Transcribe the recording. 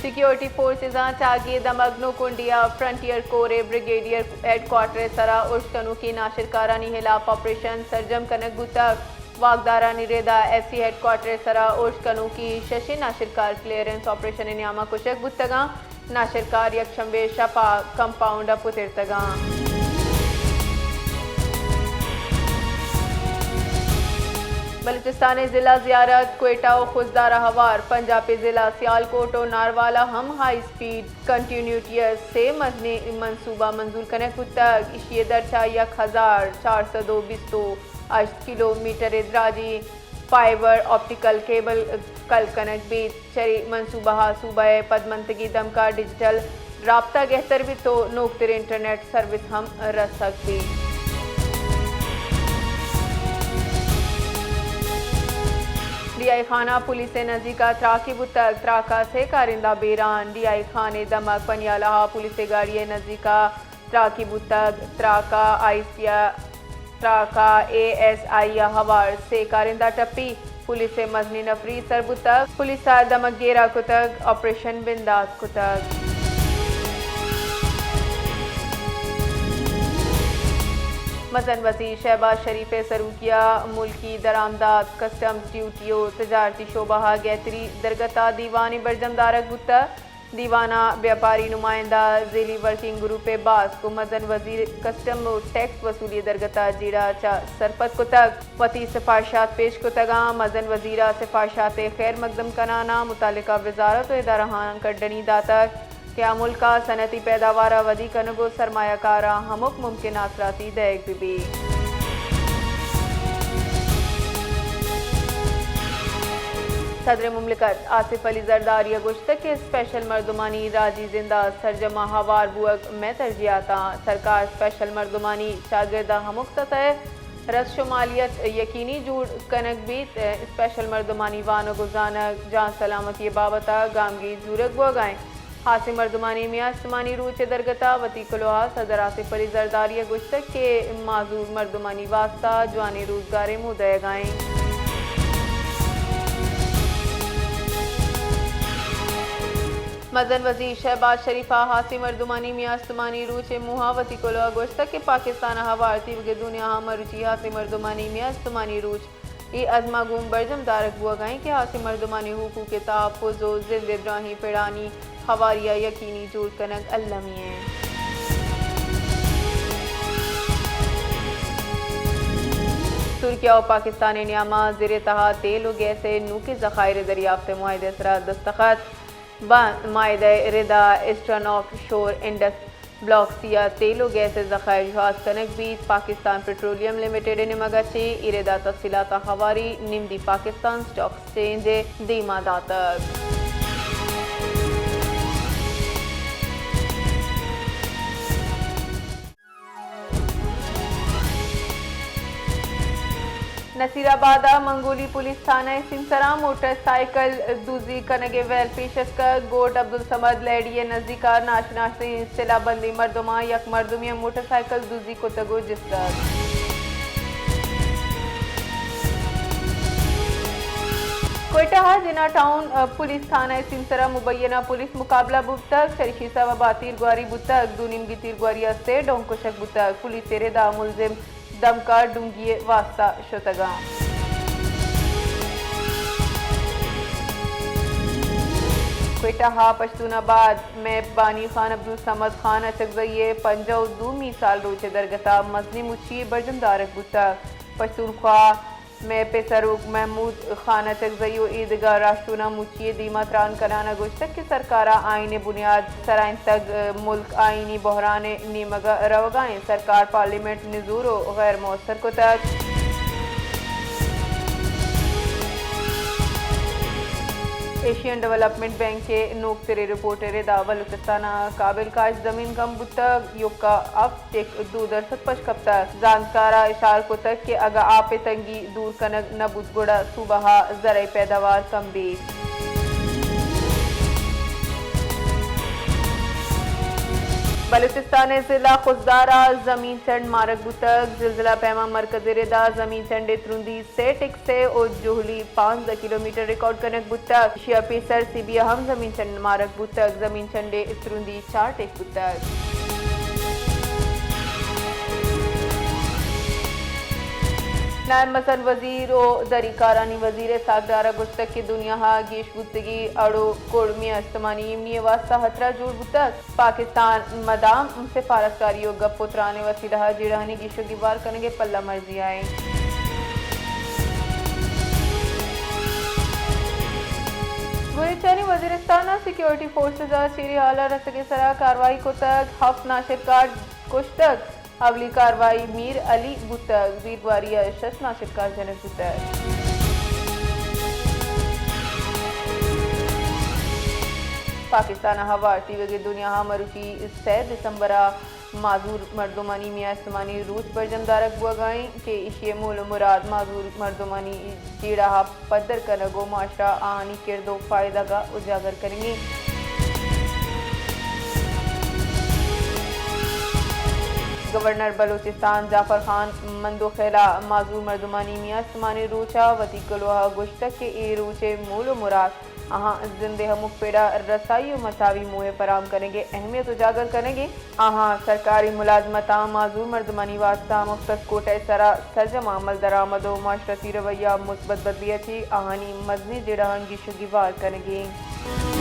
سیکیورٹی فورسزاں چاگی ءِ دمگ نوکنڈی ءَ فرنٹیئر کور ءِ بریگیڈیئر ہیڈ کوارٹر ءِ سرا ارش کنوکیں ناشرکارانی ہلاپ آپریشن سرجم کنگ بوتگ۔ واکدارانی ردا ایف سی ہیڈ کوارٹر ءِ سرا ارش کنوکیں ششیں ناشرکار کلیئرنس آپریشن ءِ نیاما کشگ بوتگاں۔ ناشرکار یک شنبے شپا کمپاؤنڈ ءَ پترتگاں۔ بلوچستان ءِ ضلع زیارت، کوئٹہ و خضدار ءَ ہوار، پنجاب ءِ ضلع سیالکوٹ و ناروالا ہم ہائی اسپیڈ کنٹینیوٹی ءِ سے مزنیں منصوبہ منظور کنگ بوتگ۔ ایشی ءِ درچا یک ہزار چار سد و بیست و ہشت کلومیٹر ءِ دراجیں فائبر آپٹیکل کیبل کل کنگ بیت۔ چرے منصوبہ ءَ صوبہ ءِ پدمنتگیں دمگاں ڈیجیٹل رابطہ گہتر بیت و نوکتریں انٹرنیٹ سروس ہم رسگ بیت۔ ڈی آئی خان ءَ پولیس ءِ نزیک ءَ تراکے بوتگ، تراک ءَ سے کارندہ بیران۔ ڈی آئی خان ءِ دمگ پنیالہ ءَ پولیس ءِ گاڑی ءِ نزیک ءَ تراکے بوتگ، تراک ءَ آئی سی ءَ تراک ءَ اے ایس آئی ءَ ہوار سے کارندہ ٹپی۔ پولیس ءِ مزنیں نفری سر بوتگ، پولیس ءَ دمگ گیرا کتگ، آپریشن بندات کتگ۔ مزن وزیر شہباز شریف ءِ سروکی ءَ ملکی درآمدات، کسٹمز ڈیوٹی و تجارتی شعبہ ءَ گہتری درگت ءَ دیوانے برجم دارگ بوتگ۔ دیوان ءَ بیاپاری نمائندہ، ذیلی ورکنگ گروپ ءِ باسک و مزن وزیر کسٹم و ٹیکس وصولی درگت ءَ جیڑہ چہ سرپد کتگ۔ وتی سفارشات پیش کتگ اَنت۔ مزن وزیر ءَ سفارشات ءِ خیر مقدم کنان ءَ متعلقہ وزارت و ادارہاں کڈنی داتگ کہ آ ملک ءِ صنعتی پیداوار ءِ ودی کنگ و سرمایہ کاراں ہمک ممکن آسراتی دئیگ بہ بیت۔ صدر مملکت آصف علی زرداری ءَ گوشتگ کہ اسپیشل مردمانی راجی زند ءِ سرجم ءَ ہوار بوگ مئے ترجیحات اَنت۔ سرکار اسپیشل مردمانی چاگرد ءِ ہمک سطح ءِ رس شمالیت یقینی جوڑ کنگ بیت۔ اسپیشل مردمانی وانگ و زانگ، جان سلامتی ءِ بابت ءَ گامگیج زورگ بوگ ءَ اِنت۔ ہاسیں مردمانی میان استمانی روچ ءِ درگت ءَ وتی کلوہ ءَ صدر آصف علی زرداری ءَ گوشتگ کہ معذور مردمانی واستہ جوانیں روزگارے مو دئیگ ءَ اِنت۔ مزن وزیر شہباز شریف ءَ ہاسیں مردمانی میان استمانی روچ ءِ موہ ءَ وتی کلوہ ءَ گوشتگ کہ پاکستان ءَ ہوار تیوگیں دنیا ءَ مروچی ہاسیں مردمانی میان استمانی روچ اے عزم ءَ گوں برجم دارگ بوگ ءَ اِنت کہ ہاسیں مردمانی حقوق ءِ تحفظ و زند ءِ دراہیں پڑانی ہواری ءَ یقینی جوڑ کنگ المی اِنت۔ ترکیہ و پاکستان ءِ نیام ءَ زر ءِ تہا تیل و گیس ءِ نوکیں ذخائر ءِ دریافت ءِ معاہدہ ءِ سرا دستخط۔ باں معاہدہ ءِ ردا ایسٹرن آف شور انڈس بلاک سی ءَ تیل و گیس ءِ ذخائر جہاز کنگ بیت۔ پاکستان پٹرولیم لمیٹڈ ءِ نیمگ ءَ چہ اے ردا تفصیلات ءَ ہواری نمدی پاکستان سٹاک ایکسچینج ءِ دیما داتگ۔ نصیر آباد ءَ منگولی پولیس تھانہ ءِ سیمسراں موٹر سائیکل دزی کنگ ءِ ویل پیش اتکگ۔ گوڈ عبدالصمد لیڈی ءِ نزیک ءَ ناشناسیں سلاہ بندیں مردماں یک مردمے ءِ موٹر سائیکل دزی کتگ و جستگ۔ کوئٹہ ءِ جناح ٹاؤن پولیس تھانہ ءِ سیمسر ءَ مبینہ پولیس مقابلہ بوتگ، چریشی سبب ءَ تیرگواری بوتگ، دو نیمگی تیرگواری ءَ سے ڈون کشگ بوتگ۔ پولیس ءِ ردا ملزم دمکار ڈونگی ءِ واستہ شتگ اَنت۔ کوئٹہ ءَ پشتون آباد میپ بانی خان عبدالصمد خان اچکزئی ءِ پنجاہ و دومی سال روچ ءِ درگت ءَ مزنیں مچی یے برجم دارگ بوتگ۔ پشتونخوا میپ ءِ سروک محمود خان اچکزئی و ایدگہ راہشوناں مچی یے دیما تران کنان ءَ گوشتگ کہ سرکار ءَ آئین ءِ بنیاد سرائینتگ، ملک آئینی بحران ءِ نیمگ ءَ روگ ءَ اِنت، سرکار پارلیمنٹ نزور و غیر موثر کتگ۔ ایشین ڈویلپمنٹ بینک ءِ نوکتریں رپورٹ ءِ ردا بلوچستان ءَ قابل کاشت زمین کم بوتگ، یکا ہفت ٹک دو درسد پش کپتگ۔ زانتکار ءَ اشار کتگ کہ اگاں آپ ءِ تنگی دور کنگ نہ بوت گڑا صوبہ ءَ زرعی پیداوار کم بیت۔ بلوچستان ءِ ضلع خضدار ءَ زمین چنڈ مارگ بوتگ۔ زلزلہ پیما مرکز ءِ ردا زمین چنڈ ءِ ترندی سے ٹک سے ءُ جہلی پانزدہ کلومیٹر ریکارڈ کنگ بوتگ۔ ایشی ءَ پیسر سیبی ءَ ہم زمین چنڈ مارگ بوتگ۔ زمین چنڈ ءِ ترندی چار ٹک بوتگ۔ نائب مزن وزیر ءُ دری کارانی وزیر اسحاق ڈار ءَ گوشتگ کہ دنیا ءَ گیش بوتگی اڑ ءُ کڑ میاں استمانی ایمنی ءِ واستہ خطرہ جوڑ بوتگ۔ پاکستان مدام سفارتکاری ءُ گپ ءُ تران ءِ وسیلہ ءَ جیڑہانی گیش ءُ گیوار کنگ ءِ پلہ مرزی ءَ اِنت۔ بلوچستان ءِ وزیرستان ءَ سیکورٹی فورسز ءَ چیری ہال ءَ رسگ ءِ سرا کاروائی کتگ، ہفت ناشرکار کشتگ۔ اولی کاروائی میر علی بوتگ، بیرگواری ءَ شش ناشرکار جنگ بوتگ۔ پاکستان ءَ ہوار تیوگیں دنیا ءَ مروچی سئے دسمبر ءَ معذور مردمانی میان استمانی روچ برجم دارگ بوگ ءَ اِنت کہ ایشی ءِ مول ءُ مراد معذور مردمانی جیڑہ ءَ پدر کنگ ءُ معاشرہ ءَ آہانی کرد ءُ فائدگ ءَ اجاگر کنگ اِنت۔ گورنر بلوچستان جعفر خان مندوخیل ءَ معذور مردمانی میان استمانی روچ ءَ وتی کلوہ ءَ گوشتگ کہ اے روچ ءِ مول ءُ مراد آہاں زند ءِ ہمک پڑ ءَ رسائی ءُ مساوی موہ ءِ فراہم کنگ ءِ اہمیت اجاگر کنگ ءَ اِنت۔ آہاں سرکاری ملازمتاں معذور مردمانی واستہ مختص کوٹہ ءِ سرا سرجم عمل درآمد ءُ معاشرتی رویہ ءَ مثبت بدلی ءَ چہ آہانی مزنیں جیڑہاں گیش ءُ گیوار کنگ ءَ اِنت۔